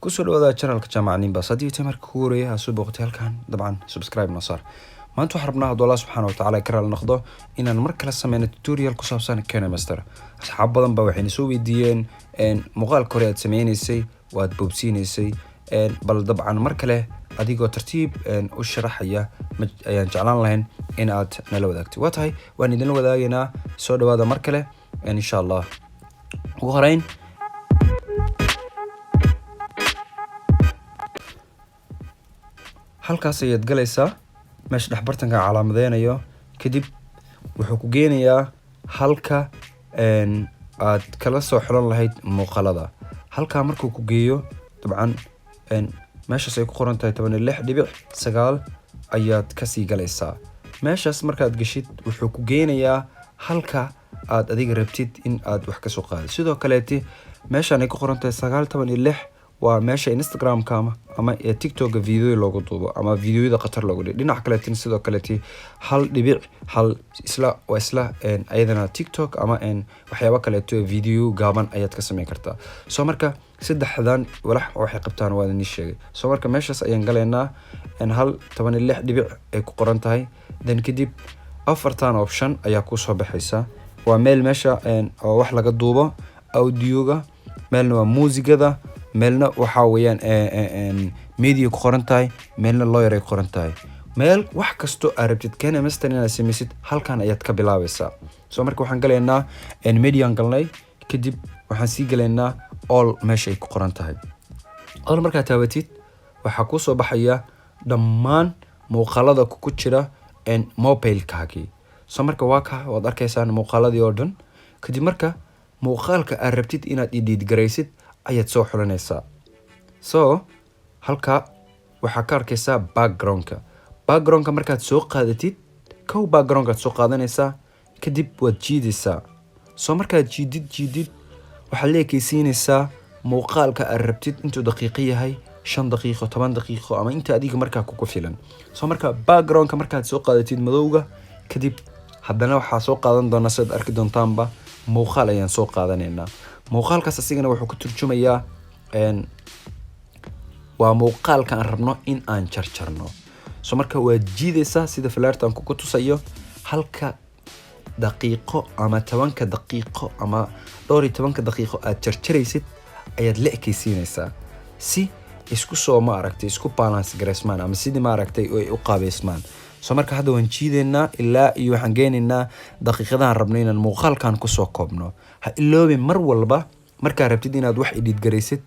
Kusoo dhawaada channelka Jaamac Nimbas. Haddii tay marka kugu horeeya ha soo booqatay halkan, dabcan subscribe noo saar. Maanta waxaan rabnaa, hadduu Allah subxaana watacaala ka raali noqdo, inaan mar kale sameyno tutorial ku saabsan KineMaster. Asxaab badan baa waxayna soo weydiiyeen muuqaalka hore aad sameynaysay waad boobsiinaysay, bal dabcan mar kale adigoo tartiib u sharaxaya ayaan jeclaan lahayn in aad nala wadaagto. Waa tahay, waan idinla wadaagaynaa. Soo dhawaada mar kale, insha Allah. Ugu horeyn halkaas ayaad galaysaa, meesha dhexbartanka calaamadeynayo. Kadib wuxuu ku geenayaa halka aad kala soo xulan lahayd muuqaalada. Halkaa markuu ku geeyo, dabcan meeshaas ay ku qoran tahay 16.9 ayaad kasii galaysaa. Meeshaas markaad geshid, wuxuu ku geenayaa halka aad adiga rabtid in aad wax kasoo qaadid. Sidoo kaleeti meeshaan ay ku qoran tahay 9:16 waa meesha Instagramka ama ee TikToka video loogu duubo ama videoyada khatar loogu dhigo. Dhinaca kaleetina sidoo kaleeti 1.1 isla waa isla ayadana TikTok ama waxyaabo kaleeto video gaaban ayaad ka sameyn kartaa. Soo marka saddexdan walax waxay qabtaan waa idin sheegay. Soo marka meeshaas ayaan galaynaa, 1.16 dhibic ay ku qoran tahay. Then kadib afartan option ayaa kusoo baxaysa. Waa meel meesha oo wax laga duubo audioga, meelna waa muusigada, meelna waxaa weeyaan media ku qoran tahay, meelna lawyer ay ku qoran tahay. Meel wax kastoo aad rabtid KineMaster inaad sameysid, halkan ayaad ka bilaabaysaa. So marka waxaan galaynaa median galnay. Kadib waxaan sii galaynaa all meesha ay ku qoran tahay. All markaad taabatid, waxaa kusoo baxaya dhammaan muuqaalada ku jira mobilekaagii. So marka waa ka waad arkaysaan muuqaaladii oo dhan. Kadib marka muuqaalka aad rabtid inaad edit garaysid ayaad soo xulanaysaa. So halka waxaa ka arkaysaa backgroundka. Backgroundka markaad soo qaadatid, kow backgroundkaad soo qaadanaysaa, kadib waad jiidaysaa. Soo markaad jiidid jiidid, waxaad la ekeysiinaysaa muuqaalka aad rabtid intuu daqiiqo yahay, 5 daqiiqo, 10 daqiiqo ama inta adiga markaa kugu filan. Soo marka backgroundka markaad soo qaadatid madowga, kadib haddana waxaa soo qaadan doonaa, sidaad arki doontaanba, muuqaal ayaan soo qaadanaynaa. Muuqaalkaas asigana wuxuu ka turjumayaa waa muuqaalka aan rabno in aan jarjarno. So marka waad jiidaysaa sida falaarta aan kugu tusayo. Halka daqiiqo ama 10-ka daqiiqo ama dhowr iyo tobanka daqiiqo aad jarjaraysid ayaad la ekeysiinaysaa si isku soo, ma aragtay, isku balance gareysmaan ama sidii, ma aragtay, ay u qaabeysmaan. So marka hadda waan jiidaynaa ilaa iyo waxaan geenaynaa daqiiqadahan rabno inaan muuqaalkan kusoo koobno. Ha iloobin, mar walba markaa rabtid inaad wax edit garaysid,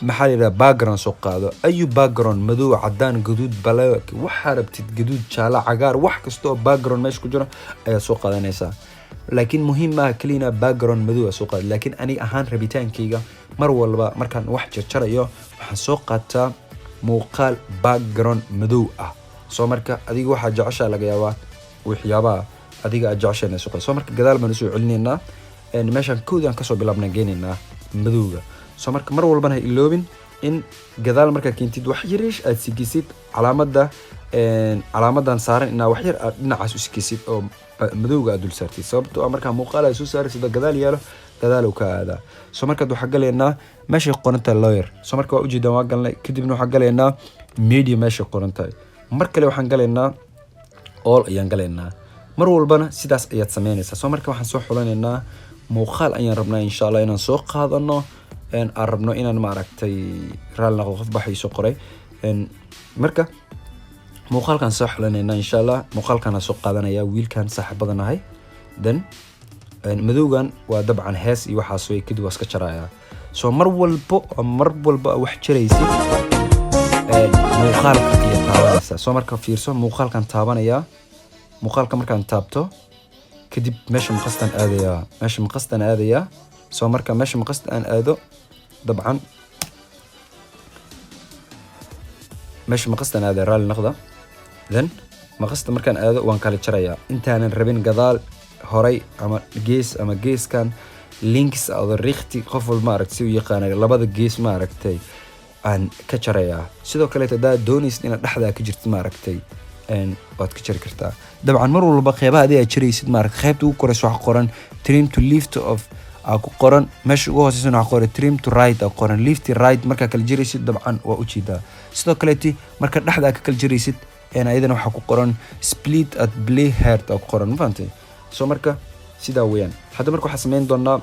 maxaa la yidhaha, background soo qaado. Ayu background, madow, cadaan, gaduud, black, waxaa rabtid, gaduud, jaalo, cagaar, wax kasta oo background meesha ku jiro ayaad soo qaadanaysaa. Laakiin muhiim maaha keliya inaad background madow aad soo qaadid. Laakiin aniga ahaan rabitaankayga, mar walba markaan wax jarjarayo, waxaan soo qaataa muuqaal background madow ah. Soo marka adiga waxaa jeceshaa laga yaabaa waxyaabaha adiga aad jeceshaa inaad soo qaado. Soo marka gadaal baan usoo celinaynaa, meeshaan kowdaan kasoo bilaabnaa, geenaynaa madowga. Soo marka mar walbana ha iloobin in gadaal markaad keentid wax yariish aad sigisid calaamada, calaamadan saaran, inaa wax yar aad dhinacaas u sigisid oo madowga aad dul saartid, sababtoo ah markaa muuqaal aad soo saaraysid oo gadaal yaalo, gadaal uu ka aadaa. Soo markaad waxaa galaynaa meeshay qoran tahay layer. Soo marka waa ujeedaan, waa galnay. Kadibna waxaa galaynaa media meeshay qoran tahay. Mar kale waxaan galaynaa all ayaan galaynaa. Mar walbana sidaas ayaad sameynaysaa. Soo marka waxaan soo xulanaynaa muuqaal ayaan rabnaa, insha Allah, inaan soo qaadano, aan rabno inaan, maaragtay, raali noqdo, qof baa soo qoray. Marka muuqaalkan soo xulanaynaa, insha Allah. Muuqaalkaan soo qaadanaya wiilkan saaxiibada nahay. Then madowgan waa dabcan hees iyo waxaas way. Kadib waa iska jarayaa. So mar walbo oo mar walba wax jaraysid, muuqaalka ayaa taabanaysaa. Soo marka fiirso, muuqaalkan taabanayaa. Muuqaalka markaan taabto kadib, meesha maqastaan aadayaa, meesha maqastaan aadayaa. Soo marka meesha maqasta aan aado, dabcan meesha maqastaan aadaya, raalli noqda. Then maqasta markaan aado, waan kala jarayaa intaanan rabin gadaal, horay ama gees ama geeskan links oder rechts, qof walba, ma aragtay, si u yaqaana, labada gees, ma aragtay, aan ka jarayaa. Sidoo kaleeto haddaad doonaysid inaad dhexdaa ka jirtid, ma aragtay, waad ka jari kartaa. Dabcan mar walba qeybaha adiga aad jaraysid, ma aragtay, qaybta ugu koreysa waxa qoran "trim to left of aa ku qoran. Meesha ugu hooseysana waxaa qoran trim to right aa qoran. Left, right markaa kala jiraysid, dabcan waa ujeedaa. Sidoo kaleeti marka dhexda aa ka kala jiraysid, ayadana waxaa ku qoran split at playhead aa ku qoran. Ma fahantay? So marka sidaa weeyaan. Hadda marka waxaa sameyn doonaa,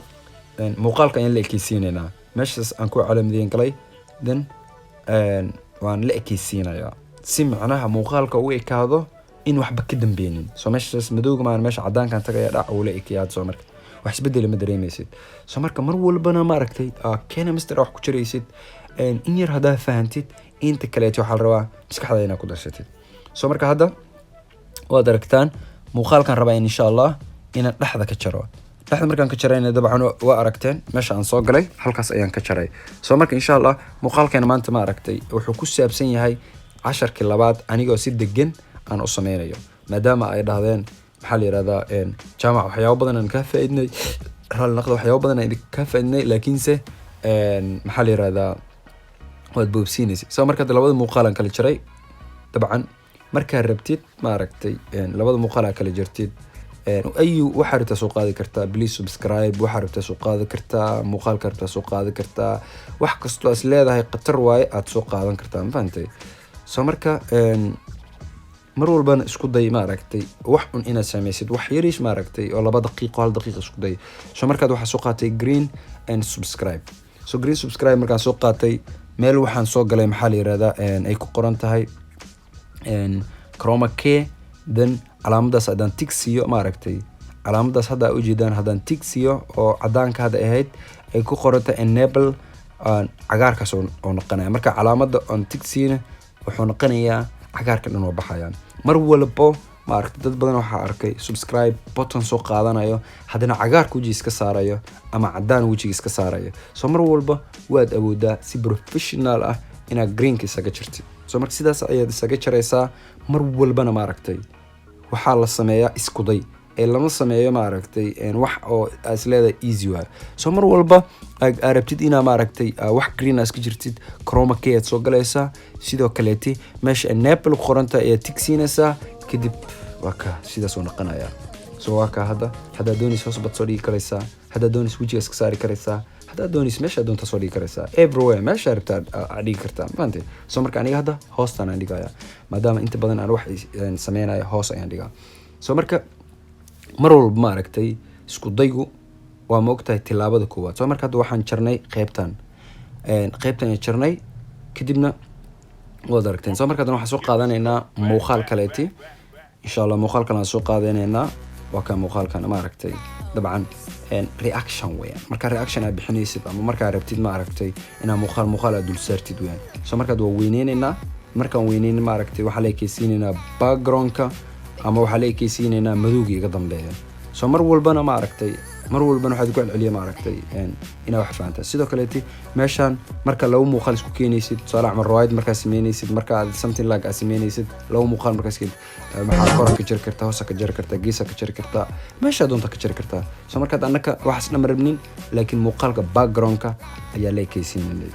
muuqaalka ayaan la ekeysiinaynaa. Meeshaas aan ku calaamadeyn galay, then waan la ekeysiinayaa si macnaha muuqaalka u ekaado in waxba ka dambeynin. So meeshaas madowga maan, meesha cadaankan tagaya, dhac uu la ekeyaad. So marka wax isbedela ma dareemeysid. So marka mar walbana, maaragtay, KineMaster wax ku jiraysid, in yar haddaa fahantid, inta kaleeto waxaa la rabaa maskaxda inaad ku darsatid. So marka hadda waad aragtaan, muuqaalkan rabaa in insha Allah inaan dhexda ka jaro. Dhexda markaan ka jarayna, dabcan waa aragteen meesha aan soo galay, halkaas ayaan ka jaray. So marka insha Allah muuqaalkeena maanta, ma aragtay, wuxuu ku saabsan yahay casharkii labaad, anigoo si degan aan u sameynayo, maadaama ay dhahdeen, maxaa la yihahdaa, "Jaamac, waxyaabo badan aan kaa faaidnay, raalli naqda, waxyaabo badan aan kaa faaidnay, laakiinse maxaa la yihahdaa, waad boobsiinaysa." So marka hadda labada muuqaal aan kala jaray, dabcan markaa rabtid, maaragtay, labada muuqaal aa kala jartid, ayu waxaa rabtaa soo qaadi kartaa. Please subscribe. Waxaa rabtaa soo qaadi kartaa, muuqaalka rabtaa soo qaadi kartaa, wax kastoo is leedahay khatar waaye aad soo qaadan kartaa. Ma fahantay? So marka mar walbana isku day, maaragtay, wax un inaad sameysid, wax yariis, maaragtay, oo 2 daqiiqo, 1 daqiiqa isku day. So markaad waxaa soo qaatay green and subscribe. So green subscribe markaan soo qaatay, meel waxaan soo galay, maxaa la yirahdaa, ay ku qoran tahay chroma key. Then calaamadaas haddaan tick siiyo, maaragtay, calaamadaas hadda ujeedaan haddaan tick siiyo oo cadaanka hadda ahayd ay ku qoranta enable, cagaarkaas oo noqonaya. Marka calaamada oon tick siina, wuxuu noqonayaa cagaarka dhan oo baxayaan. Mar walbo, maaragtay, dad badan waxaa arkay subscribe button soo qaadanayo, haddana cagaarka wejiga iska saarayo ama cadaan wejiga iska saarayo. So mar walba waad awoodaa si professional ah inaad greenka isaga jirtid. So marka sidaas ayaad isaga jaraysaa. Mar walbana, maaragtay, waxaa la sameeyaa iskuday ee lama sameeyo, maaragtay, wax oo is leedahay easy waay. So mar walba aad rabtid inaa, maaragtay, wax green iska jirtid, chroma key aad soo galaysaa. Sidoo kaleeti meesha enable ku qoranta ayaad tick siinaysaa, kadib waa ka sidaas uu noqonayaa. So waa ka hadda haddaad doonaysa hoos baad soo dhigi karaysaa, haddaad doonaysa wejiga iska saari karaysaa, haddaad doonaysa meesha doonta soo dhigi karaysaa, everywhere meesha rabtaa aad dhigi kartaa. Mafahantay? So marka aniga hadda hoostaan aan dhigaya, maadaama inta badan aan wax sameynayo hoos ayaan dhigaa. So marka mar walba, maaragtay, isku daygu waa, ma ogtahay, tilaabada koowaad. So marka hadda waxaan jarnay qeybtan, qeybtan ayaan jarnay, kadibna waad aragteen. So marka haddana waxaan soo qaadanaynaa muuqaal kaleeti insha Allah. Muuqaal kale aan soo qaadanaynaa, waa ka muuqaalkan, maaragtay, dabcan reaction weeyaan. Marka reaction aad bixinaysid ama markaa rabtid, maaragtay, inaa muuqaal aad dul saartid weeyaan. So markaad waa weyneynaynaa. Markaan weyneyn, maaragtay, waxaa la ekeysiinaynaa backgroundka ama waxaa la ekeysiinaynaa madowga iga dambeeya. So mar walbana, maaragtay, mar walbana waxaad ku celceliya, maaragtay, inaa wax fahantaa. Sidoo kaleeti meeshaan marka laba muuqaal isku keenaysid, tusaale camal riwaayad markaa sameynaysid, marka aad something like aad sameynaysid, laba muuqaal markaas maxaa kora ka jari kartaa, hoosa ka jari kartaa, geesa ka jari kartaa, meeshaa doonta ka jari kartaa. So markaad annaka waxaas dhan rabnin, laakiin muuqaalka backgroundka ayaa la ekeysiinanay.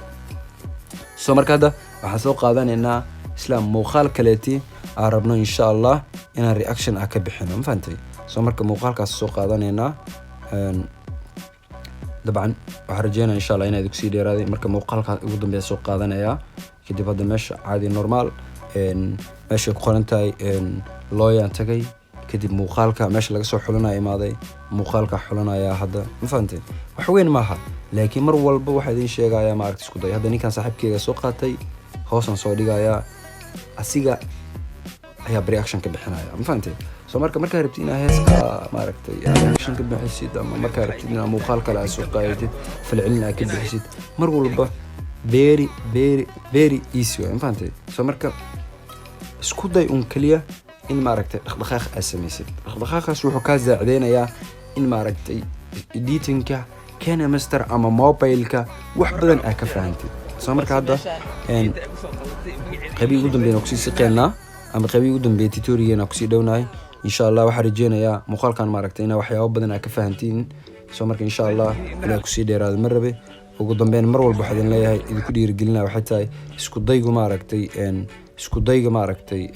So marka hadda waxaan soo qaadanaynaa isla muuqaal kaleeti aan rabno insha Allah inaan reaction ah ka bixino. Ma fahantay? So marka muuqaalkaas soo qaadanaynaa. Dabcan waxaan rajeynaya insha Allah inaad kusii dheeraaday. Marka muuqaalka ugu dambeeya soo qaadanayaa. Kadib hadda meesha caadi normal, meeshay ku qoran tahay looyaan tagay, kadib muuqaalka meesha laga soo xulanaya imaaday, muuqaalka xulanaya hadda. Ma fahantay? Wax weyn maaha, laakiin mar walba waxaa idin sheegayaa, maaragta, isku day. Hadda ninkan saaxiibkeyga soo qaatay, hoosaan soo dhigayaa, asiga ayaa reaction ka bixinaya. Ma fahantay? So marka markaa rabtid inaa hees maaragtay reaction ka bixisid ama markaa rabtid inaa muuqaal kale aad soo qaadatid, falcelin aad ka bixisid, mar walba very, very, very easy waay. Ma fahantay? So marka isku day un keliya in, maaragtay, dhaqdhaqaaq aad samaysid. Dhaqdhaqaaqaas wuxuu kaa saacideynayaa in, maaragtay, editingka KineMaster ama mobileka wax badan aad ka fahantid. So marka hadda qaybihii ugu dambeeyana kusii siqeynaa ama qaybihii ugu dambeeyay tutorialgeena kusii dhownahay. Insha Allah waxaan rajeynayaa muuqaalkan, maaragtay, inaa waxyaabo badan aad ka fahantiin. So marka insha Allah inaa kusii dheeraado ma rabe. Ugu dambeyn, mar walba waxaa idin leeyahay, idinku dhiirigelinaya, waxay tahay isku daygu, maaragtay, isku dayga, maaragtay,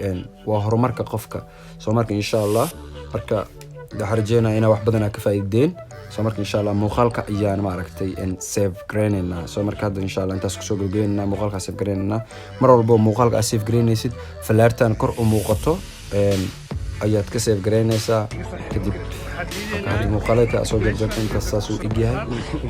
waa horumarka qofka. So marka insha Allah marka Waxaan rajeynaya inaa wax badan aa ka faa'iideen. So marka, insha Allah, muuqaalka ayaan, maaragtay, save gareyneynaa. So marka hadda, insha Allah, intaas kusoo gabagabeynaa, muuqaalkaa save gareyneynaa. Mar walbo muuqaalka aad save gareynaysid, falaartan kor u muuqato ayaad ka save gareynaysaa. Kadib marka hadda muuqaalka soo jarjarta, intaas saas uu egyahay.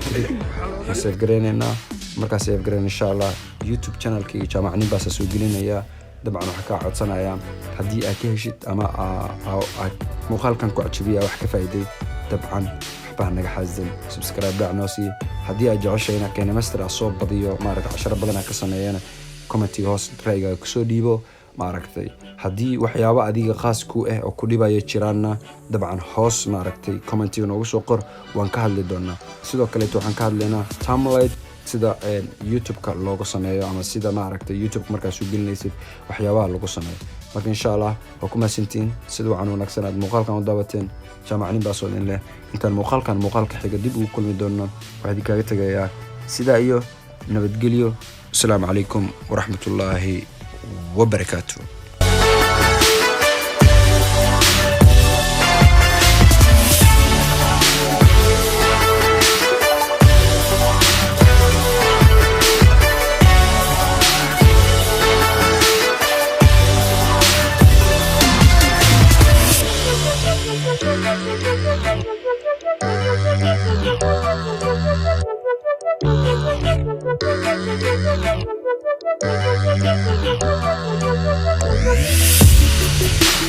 Kadib waxaan save gareyneynaa. Markaa save gareyn, insha Allah, YouTube channelkayga Jaamacnin baasa soo gelinayaa. Dabcan waxaa kaa codsanayaa, haddii aad ka heshid ama aad muuqaalkan ku cajibiya, wax ka faa'iiday, dabcan waxbaa naga xasidin, subscribe dhac noo sii. Haddii aad jeceshay inaa KineMaster aa soo badiyo, maaragta, casharo badan aa ka sameeyana, commentiga hoos ra'yigaaga kusoo dhiibo. Maaragtay, haddii waxyaabo adiga khaas ku ah oo ku dhibaya jiraanna, dabcan hoos, maaragtay, commentiga noogu soo qor, waan ka hadli doonaa. Sidoo kaleeto waxaan ka hadlaynaa thumbnail, sida YouTube-ka loogu sameeyo, ama sida, maaragtay, YouTube markaa soo gelinaysid waxyaabaha lagu sameeyo. Marka, insha Allah, waa ku mahadsantihiin sida wacan wanaagsan aad muuqaalkan u daawateen. Jaamacnin baa soo idin leh, intaan muuqaalkan muuqaalka xiga dib ugu kulmi doono, waxaa idinkaaga tegayaa sidaa iyo nabadgelyo. Asalaamu calaykum waraxmatullaahi wabarakaatu. Thank you.